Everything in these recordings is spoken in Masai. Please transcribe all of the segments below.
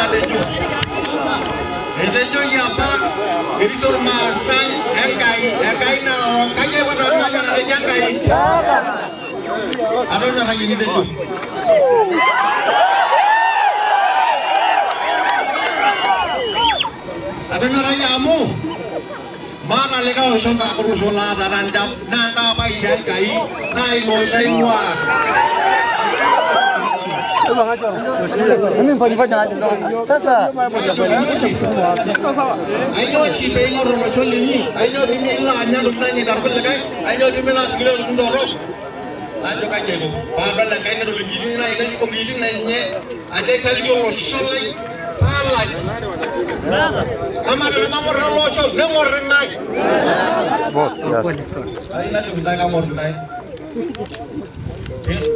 Natejo. Etejoki apa erisio irmaasai Enkai, Enkai narok. Kaji aiko tenaa natejo Enkai? Atonyorrayie enitejo. Atonyorrayie amu maata likae osho olosho laata tancham naa nkaapa aisho Enkai naa ilo osho aing'uaa. Ainyoo oshi pee ing'or olosho linyi? Ainyoo pee milo anya ntokitin naanyaita irkulikae? Ainyoo pee milo aas nkulie tokitin torrok? Najo kaji aiko paadol Enkai nedol inkiitin ainei o nkiitin enye ajo aisaliti olosho lai paalaki. Amaa tenemang'or ele osho neng'or ing'ae? Ayieu najoki intae kang'or intae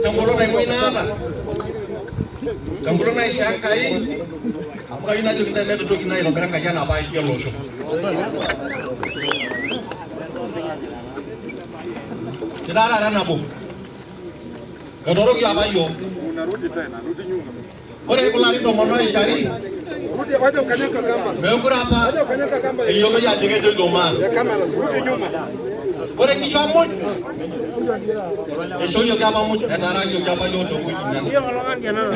tengolon naimoi naata, tengolon naishoo Enkai, amu kayieu najoki intae meeta entoki naitobira Enkai enaa paaiki ele osho. Kitaa taata nabo. Etoroki apa yiok. Ore kulo arin tomon oishari meekure apa eyioloi ajo kejoito maa. Ore nkishu muj eishooyioki apa muj etaarayioki apa yiok tewueji nena.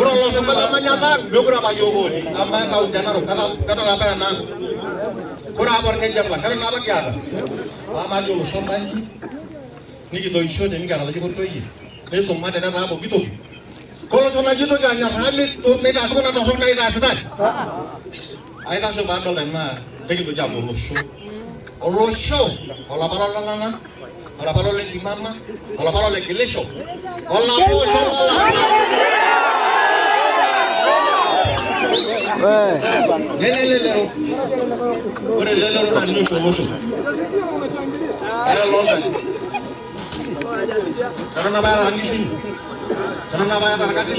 Ore olosho le Manyatta ang meekure apa yiok otii amaa ekaunti e Narok keton apa enaang. Ore apa orkejep lang keton apa kiata. Amaa dii olosho lai nikitoishote nikiata layiok ontoyie neisumate netaa pooki toki. Kolosho laji toki anyorraa meitaasi kuna torrok naitaasitae. Aitasho paadol tenaa ekintoki aaku olosho. Olosho olapa lolang'ang'a, olapa lolentimama, olapa lolegilisho, olapa osho lolapa. Nene elelero. Ore elelero naa ninye oshi olosho. Ore looltani. Eton apa eeta nkishu, eton apa eeta irkasin.